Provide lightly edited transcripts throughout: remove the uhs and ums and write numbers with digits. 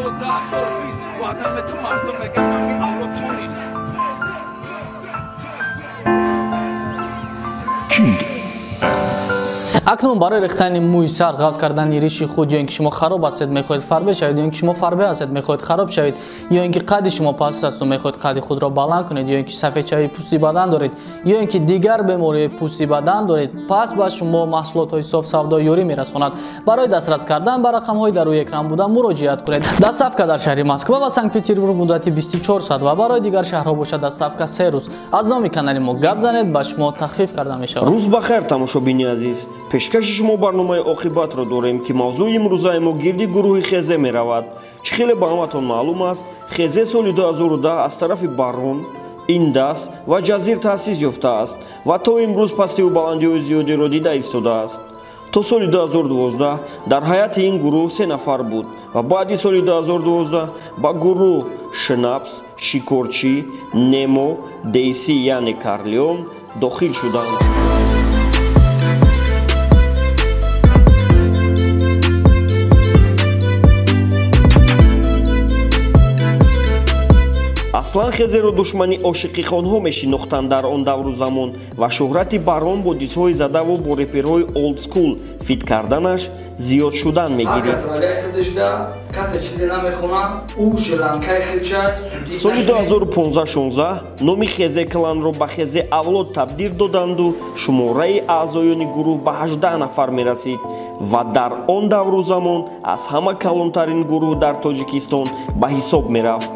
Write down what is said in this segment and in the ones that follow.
То 2020 ваъда ту мардум меган ҳамин авлод ту нест. Акнун барои рехтани мӯи сар, ғафз кардани риши худ, ё ин ки шумо хароб ҳастед, мехоҳед фарбе шавед, ё ин ки шумо фарбе ҳастед, мехоҳед хароб шавед, ё ин ки қадди шумо паст аст ва мехоҳед қадди худро баланд кунед, ё ин ки сафедшавии пӯсти бадан доред, ё ин ки дигар бемориҳои пӯсти бадан доред, пас ба шумо маҳсулотҳои соф савдо ёрӣ мерасонад. Барои дастрас кардан ба рақамҳои дар рӯи экран буда муроҷиат кунед. Доставка дар шаҳри Москва ва Санкт-Петербург муддати 24 соат ва барои дигар шаҳрҳо бошад доставка 3 рӯз. Аз номи канали мо гап занед, ба шумо тахфиф карда мешавад. Рӯз ба хайр, тамошобини азиз. Пешкаши шумо барномаи оқибатро дорем, ки мавзӯи имрӯзаи мо гирди гурӯҳи Хезе меравад. Чӣ хеле ба ҳаматон маълум аст, Хезе соли 2010 аз тарафи Барон, Индас ва Ҷазир таъсис ёфтааст ва то имрӯз пастиву баландиҳои зиёдеро дида истодааст. То соли 2012 дар ҳайати ин гурӯҳ 3 нафар буд ва баъди соли 2012 ба гурӯҳ Шнапс, Шикорчӣ, Немо, Дейси яъне Карлеон дохил шуданд. Аслан Хезеро душмани ошиқихонҳо мешинохтанд дар он давру замон ва шӯҳрати Барон бо дисҳои задаву бо реперҳои олдскул фит карданаш зиёд шудан мегирифт. Соли 2015-16 номи Хезе кланро ба Хезе Авлод табдил доданду шумораи аъзоёни гурӯҳ ба 18 нафар мерасид ва дар он давру замон аз ҳама калонтарин гурӯҳ дар Тоҷикистон ба ҳисоб мерафт.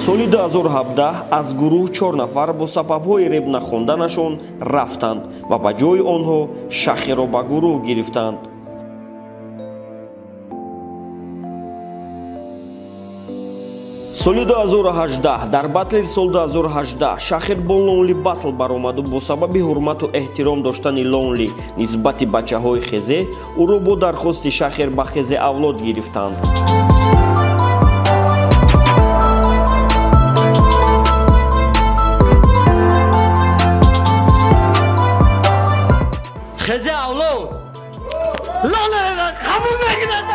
Соли 2017 аз гурӯҳ 4 нафар бо сабабҳои реп нахонданашон рафтанд ва ба ҷои онҳо Шахеро ба гурӯҳ гирифтанд. Соли 2018 дар батли сол 2018 Шахер бо Лонли батл баромаду бо сабаби ҳурмату эҳтиром доштани Лонли нисбати бачаҳои Хезе ӯро бо дархости Шахер ба Хезе Авлод гирифтанд. Хезе Авлод Лонли қабул мекунад.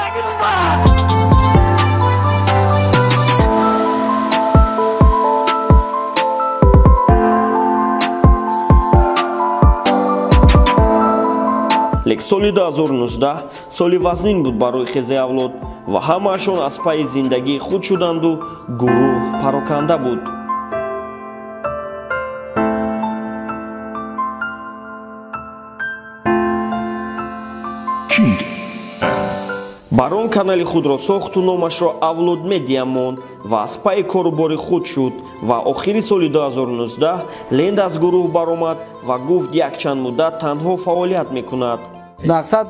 Лек соли 2019 соли вазнин буд барои Хезе Авлод ва ҳамаашон аз пайи зиндагии худ шуданду гурӯҳ пароканда буд. Барон канали худро сохту номашро Авлод Медиа монд ва аз пайи корубори худ шуд ва охири соли 2019 Ленд аз гурӯҳ баромад ва гуфт якчанд муддат танҳо фаъолият мекунад. Мақсад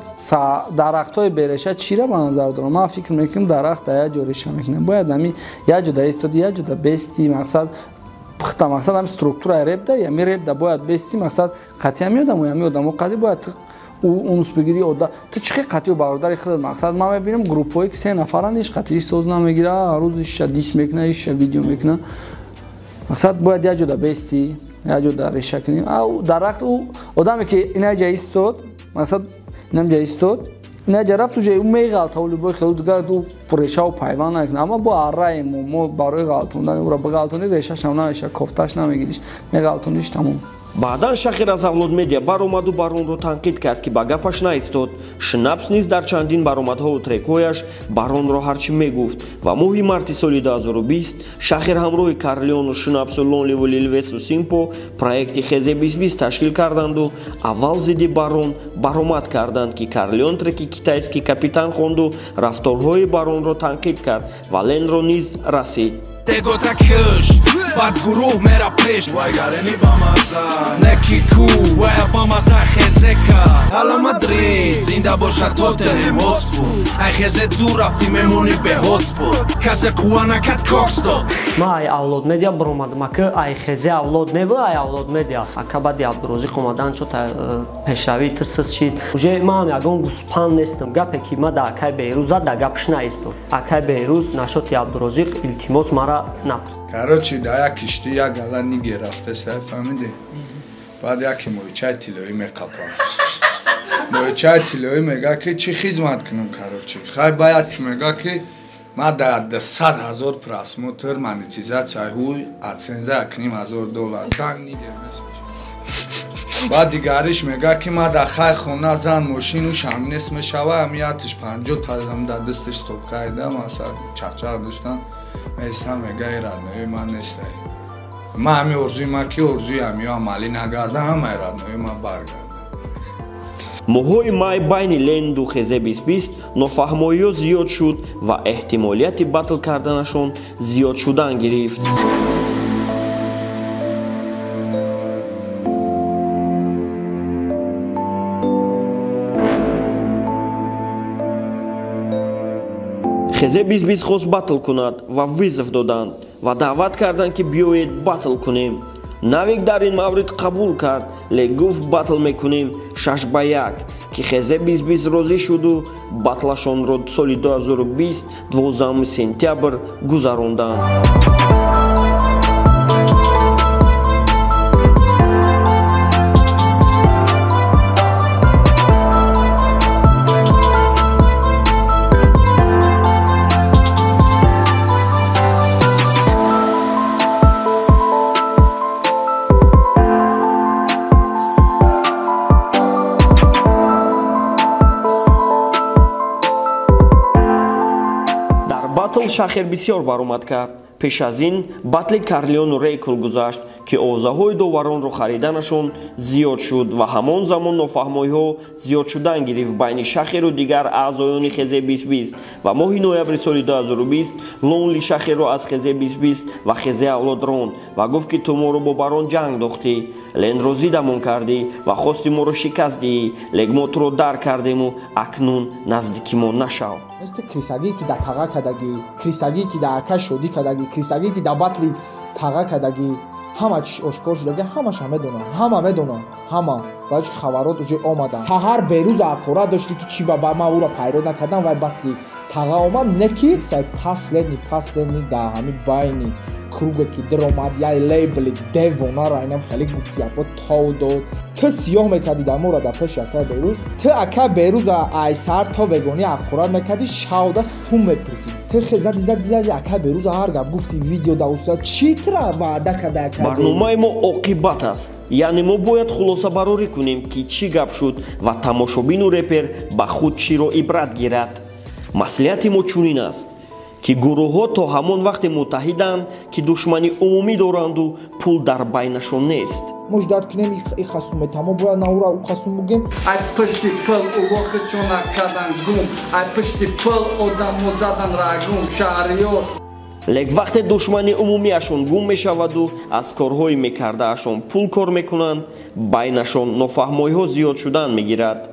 дарахтҳои береша чиро ба назар дорам? Ман фикр мекунам дарахт дар як ҷо реша мекунад. Бояд ҳами як ҷо да истоди, як ҷо да бести, мақсад пухта, мақсад ҳами структураи репда, ҳами репда бояд бести, мақсад қатъи ҳами одамо, ҳами одамо қатъи бояд унс бигирӣ ода. Ту чӣ хел қатъи бародари худат? Мақсад ман мебинам группҳое ки 3 нафаранд, ҳеҷ қатъи соз намегира, ҳар рӯз иша дис мекуна, иша видео мекуна. Мақсад бояд як ҷо да бести, як ҷо да реша кунӣ. Дарахт ӯ одаме ки ина ҷа истод, мақсад инам ҷа истод, ина ҷа рафт, ӯ меғалта, ӯ любой хел дигар ӯ решаву пайванд намекунад. Аммо бо арраи мо барои ғалтондан ӯро биғалтонӣ, решашам намешавад, кофташ намегириш, меғалтониш тамом. Баъдан Шахер аз Авлод Медиа баромаду Баронро танқид кард, ки ба гапаш наистод. Шнапс низ дар чандин баромадҳову трекҳояш Баронро ҳарчи мегуфт ва моҳи марти соли 2020 Шахер ҳамроҳи Карлеону Шнапсу Лонливу Лилвесу Симпо проекти Хезе 2020 ташкил карданду аввал зидди Барон баромад карданд, ки Карлеон треки китайский капитан хонду рафторҳои Баронро танқид кард ва Ленро низ расид. Тегота куш Баъд гурӯҳ мера пеш. Вайгарени бамаза. Неки ку вая бамаза хезека. Ҳала Мадрид зинда бошад Тоттенхэм Хотспур. Ай хезе дур рафтӣ мемонӣ бе хотспот. Касе қувва накард кокс дод. Ма ай Авлод Медиа баромадам, ака ай хезе Авлод нева ай Авлод Медиа. Ака баъди Абдурозиқ омадан чо пешравии ту сис шид. Уже ман ягон гӯспанд нестам. Гапе ки ма да акай Беҳрӯз зад, да гапш наистод. Акай Беҳрӯз нашоти Абдурозиқ илтимос мара напурс. Короче, да як киштӣ як гала ниге рафта сай, фаҳмидӣ? Баъд яке моҳичаи тиллоӣ меқапам. Моҳичаи тиллоӣ мега ки чӣ хизмат кунам, короче. Хай баяд мега ки ма да 100 000 просмотр монетизатсияи ҳуй адсенза 1,5 доллар. Данг нигер месоч. Баъд дигариш мега ки ма да хай хона, зан, мошину шам нест мешава, ами ятиш 50 талам да дасташ стопкайда, маса чақчақ доштан. Местам мега и роднои ман нестай. Ма ами орзуи ма ки орзуи амиё амалӣ нагарда, ҳамаи роднои ма баргарда. Моҳҳои май байни Ленду Хезе 2020 нофаҳмоиҳо зиёд шуд ва эҳтимолияти батл карданашон зиёд шудан гирифт. Хезе 2020 хост батл кунад ва вызов доданд ва даъват карданд, ки биёед батл кунем. Навик дар ин маврид қабул кард, лек гуфт батл мекунем 6-1, ки Хезе 2020 розӣ шуду батлашонро соли 2020 12 сентябр гузаронданд. Батл Шахер бисёр баромад кард. Пеш аз ин батли Карлеону Рейкул гузашт, ки овозаҳои доваронро хариданашон зиёд шуд ва ҳамон замон нофаҳмоиҳо зиёд шудан гирифт байни Шахеру дигар аъзоёни Хезе 2020 ва моҳи ноябри соли 2020 Лонли Шахерро аз Хезе 2020 ва Хезе Авлод ронд ва гуфт, ки ту моро бо барон ҷанг дохтӣ, Ленро зидамон кардӣ ва хости моро шикаст диҳӣ, лек мо туро дар кардему акнун наздики мо нашав. Ту крисагие ки дар таға кардагӣ, крисагие ки дар акай шодӣ кардагӣ, крисагие ки дар батли таға кардагӣ, ҳама чиш ошкор шудагӣ, ҳамаша медонанд, ҳама медонанд, ҳама. Баъд чи хабарот уже омаданд. Саҳар Берӯз ҳақорат доштӣ, ки чӣ ба ман ӯро файрод накардам, вай батли таға омад, не ки сай последний дар ҳамин байни круге ки даромад, яй лейбли девонара инам хеле гуфти, апо тов дод. Ту сиёҳ мекардӣ дар мора дар пеши акай Берӯз. Ту акай Берӯза ай саҳар то бегонӣ ҳақорат мекардӣ, шавда сум мепурсидӣ. Ту зади зади зади акай Берӯза ҳар гап гуфти, видео да уста чӣ тра ваъда карда акай Берӯз? Барномаи мо оқибат аст, яъне мо бояд хулосабарорӣ кунем, ки чӣ гап шуд ва тамошобину репер ба худ чиро ибрат гирад. Маслиҳати мо чунин аст, ки гурӯҳҳо то ҳамон вақте муттаҳиданд, ки душмани умумӣ доранду пул дар байнашон нест. Мо ждат кунем и қасуме тамом бояд на ура у қасум бугем. Ай пушти пул увохи чона кардан гум, ай пушти пул одамо задан рагум шаҳриёр. Лек вақте душмани умумиашон гум мешаваду аз корҳои мекардаашон пул кор мекунанд, байнашон нофаҳмоиҳо зиёд шудан мегирад.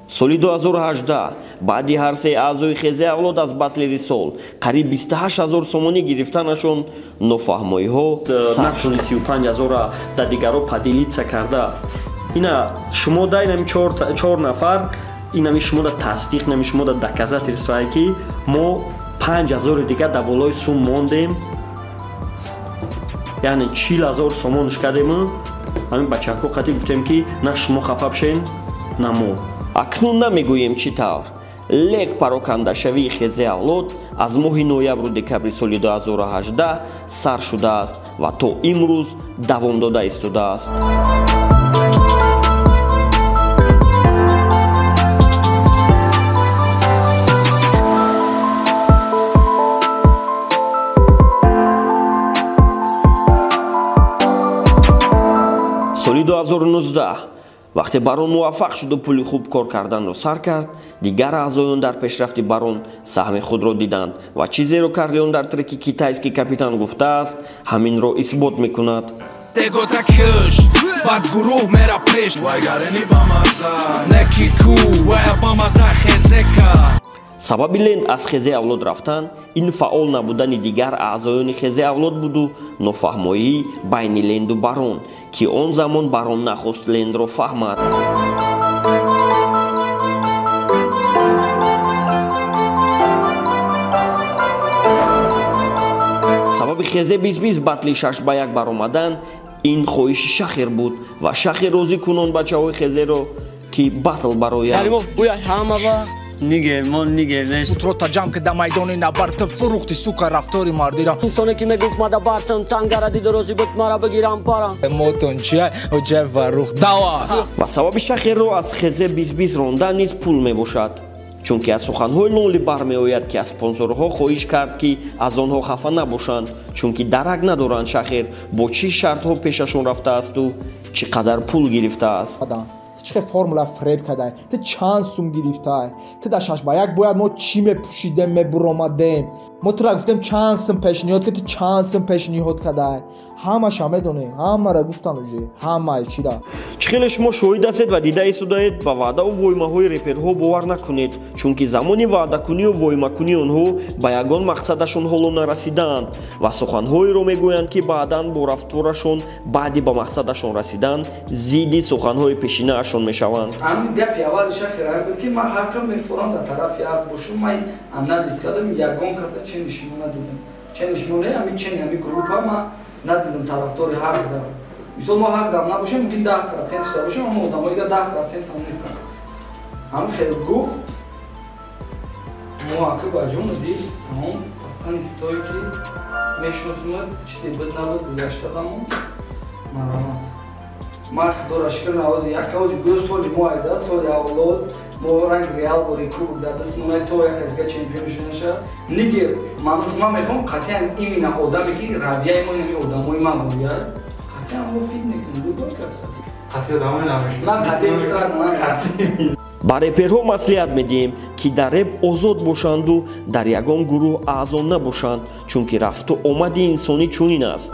Соли 2018 баъди ҳар се аъзои Хезе Авлод аз батли Рисол қариб 28 000 сомонӣ гирифтанашон нофаҳмоиҳо сар шуд. 35 000 дар дигаро поделиться карда. Ина шумо да инами чор нафар, инами шумо да тасдиқ, инами шумо да доказательствое, ки мо 5 000 дигар дар болои сум мондем, яъне 40 000 сомонш кардему ҳамин бачаҳако қатӣ гуфтем, ки на шумо хафа бшен, на мо. Акнун намегӯем чӣ тавр, лек парокандашавии Хезе Авлод аз моҳи ноябру декабри соли 2018 сар шудааст ва то имрӯз давом дода истодааст. Соли 2019 Вақте Барон муваффақ шуду пули хуб кор карданро сар кард, дигар аъзоён дар пешрафти Барон саҳми худро диданд ва чизеро Карлеон дар треки «Китайский капитан» гуфтааст, ҳаминро исбот мекунад. Сабаби Ленд аз Хезе Авлод рафтан ин фаъол набудани дигар аъзоёни Хезе Авлод буду нофаҳмоӣ байни Ленду Барон, ки он замон Барон нахост Лендро фаҳмад. Сабаби Хезе 20-20 батли 6-1 баромадан ин хоҳиши Шахер буд ва Шахер розӣ кунон бачаҳои Хезеро, ки батл бароянд. Нигер, мон нигер нест. Утрота ҷамъ ки да майдони набард, ту фурӯхти сука рафтори мардира. Инсоне ки мегуфт мада бартам, тангара дида розӣ буд мара бигирам парам. Мотон чия, оҷай Фаррух дава. Ва сабаби Шахерро аз Хезе 20-20 рондан низ пул мебошад. Чунки аз суханҳои Лонли бармеояд, ки аз спонсорҳо хоҳиш кард, ки аз онҳо хафа набошанд, чунки дарак надоранд Шахер бо чӣ шартҳо пешашон рафтаасту чӣ қадар пул гирифтааст. Ту чӣ формула фреб кадай, ту чанд сум гирифтай, ту дар 6-1 бояд мо чӣ мепӯшидем, мебуромадем, мо тура гуфтем чанд сум пешниҳод ки ту чанд сум пешниҳод кадай, ҳамаша медонем, ҳамаро гуфтан уже, ҳамаи чира. Чӣ хеле шумо шоҳид ҳастед ва дида истодаед, ба ваъдаву воймаҳои реперҳо бовар накунед, чунки замони ваъдакунию воймакунии онҳо ба ягон мақсадашон ҳоло нарасидаанд ва суханҳоеро мегӯянд, ки баъдан бо рафторашон баъди ба мақсадашон расидан зидди суханҳои пешинаашон мешаванд. Ҳамин гапи аввали Шахер ҳамин буд, ки ман ҳаққам мефурам дар тарафи ҳақ бошум. Ман анализ кардам, ягон каса чени шумо надидам, чени шумо не, ҳамин чени ҳамин группа ман надидам тарафдори ҳақ дам. Мисол мо ҳақ дам набошем, мумкин 10% шуда бошем, аммо одамои дигар 10% ҳам нестанд. Ҳамин хел гуфт, мо ака ба ҷон дид, тамом пацани стое ки мешиносимад, чизе буд набуд гузашта дамон марамат. Ман худоро шукр навози як авози гӯ соли мо айда, соли авлод мо ранг Реал бори кубок дар дастмонай то як азга чемпион шуданаша. Нигер мануш ман мехоҳам қатъиян имина одаме ки равияи мо инами одамои ман воя, қатъиян мо фикр мекунем любой кас қатъи одамои намешиносам. Ман қатъи страт ман қатъи. Ба реперҳо маслиҳат медиҳем, ки дар реп озод бошанду дар ягон гурӯҳ аъзо набошанд, чунки рафту омади инсонӣ чунин аст.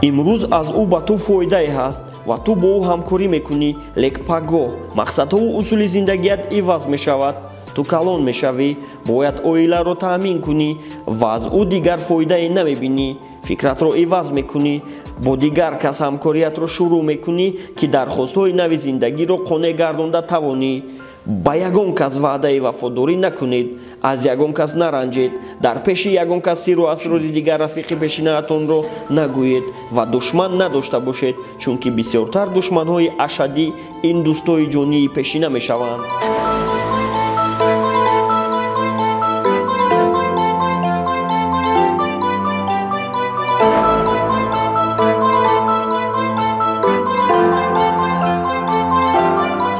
Имрӯз аз ӯ ба ту фоидае ҳаст ва ту бо ӯ ҳамкорӣ мекунӣ, лек пагоҳ мақсадҳову усули зиндагият иваз мешавад. Ту калон мешавӣ, бояд оиларо таъмин кунӣ ва аз ӯ дигар фоидае намебинӣ. Фикратро иваз мекунӣ, бо дигар кас ҳамкориятро шурӯъ мекунӣ, ки дархостҳои нави зиндагиро қонеъ гардонда тавонӣ. Ба ягон кас ваъдаи вафодорӣ накунед, аз ягон кас наранҷед, дар пеши ягон кас сирру асрори дигар рафиқи пешинаатонро нагӯед ва душман надошта бошед, чунки бисёртар душманҳои ашаддӣ ин дӯстои ҷонии пешина мешаванд.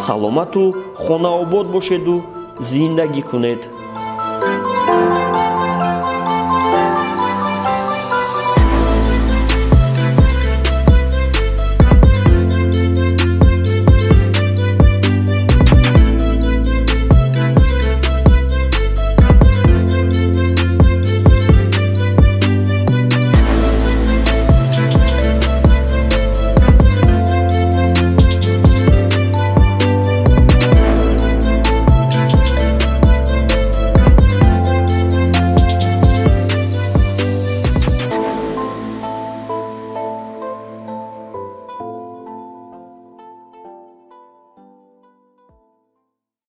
Саломату хонаобод бошеду зиндагӣ кунед.